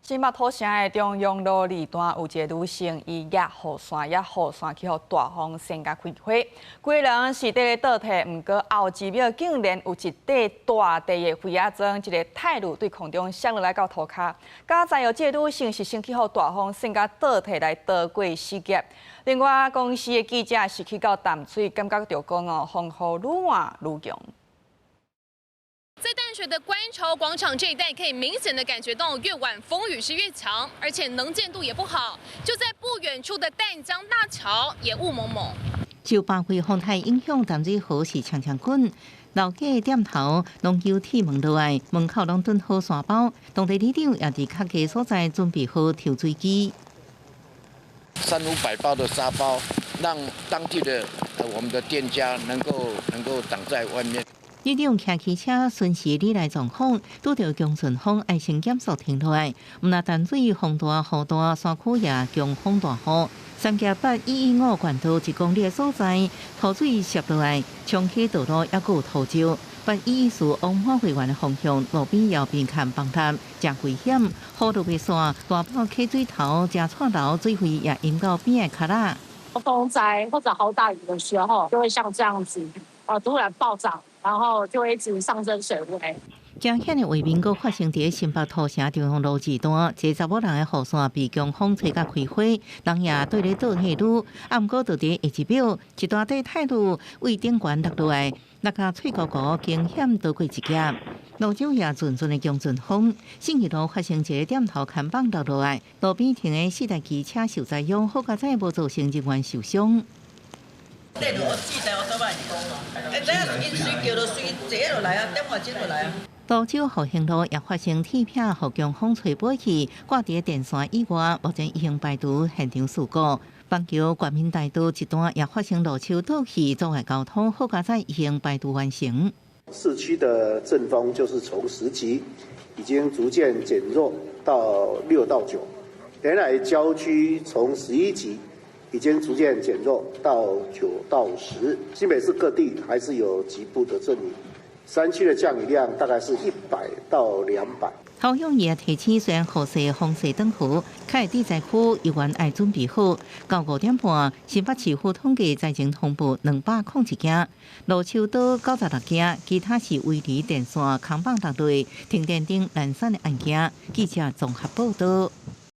新北土城的中央路二段有一个女性，伊攑雨傘，攑雨傘去予大風扇共開花。規人是佇咧倒退，毋過後一秒竟然有一塊大塊的花仔磚，一个泰魯對空中摔落來到塗跤。佳哉這个女性是先去予大風扇共倒退來逃過死劫。另外，公視的記者是去到淡水，感覺著講哦，風雨愈換愈強。在淡水的觀潮廣場這一帶，可以明顯的感覺到越晚風雨是越強，而且能見度也不好。就在不遠處的淡江大橋也霧濛濛。受八月風台影響，淡水河是強強滾，老街店頭攏有鐵門落來，門口攏囤好沙包。當地里長也佇較低所在準備好抽水機。三五百包的沙包，讓當地的我們的店家能夠擋在外面。里長騎機車巡視里內狀況，拄著強順風，愛先減速停落來。毋但淡水風大雨大，山區也強風大雨。三峽8115縣道1公里的所在，土水瀉落來，沖起道路，抑閣有土石。814往馬會園的方向，路邊也面崁崩塌，誠危險。雨落袂煞，大埔溪水頭、食蔡樓水位也淹到邊的跤仔。風災或者好大雨的時候，就會像這樣子，啊，突然暴漲。然後就會一直上升水位。驚險的畫面閣發生佇新北土城中央路二段，一個查某人的雨傘被強風吹甲開花，人也綴咧倒退嚕。啊，毋過就佇下一秒，一大塊泰魯對頂懸落落來，落甲喙糊糊，驚險逃過一劫。蘆洲也陣陣的強陣風，信義路發生一个店頭看板落落來，路邊停的四台機車受災傷，好佳哉無造成人員受傷。底落四台烏托邦是講，欸，等下淹水橋落水坐落來啊，點外鐘就來啊。蘆洲復興路也發生鐵片予強風吹飛去，掛佇電線以外，目前已經排除現場事故。板橋國民大道一段也發生路樹倒去，阻礙交通，好佳哉已經排除完成。市區的陣風就是從10級已經逐漸減弱到6到9，原來郊區從11級已經逐漸減弱到9到10，新北市各地還是有局部的陣雨，山區的降雨量大概是100到200。桃園也提醒，雖然雨勢風勢轉好，較會災區猶原愛準備好。到5點半，新北市府統計災情通報201件，路樹倒96件，其他是圍籬電線扛棒落落、停電燈爛散的案件。記者綜合報道。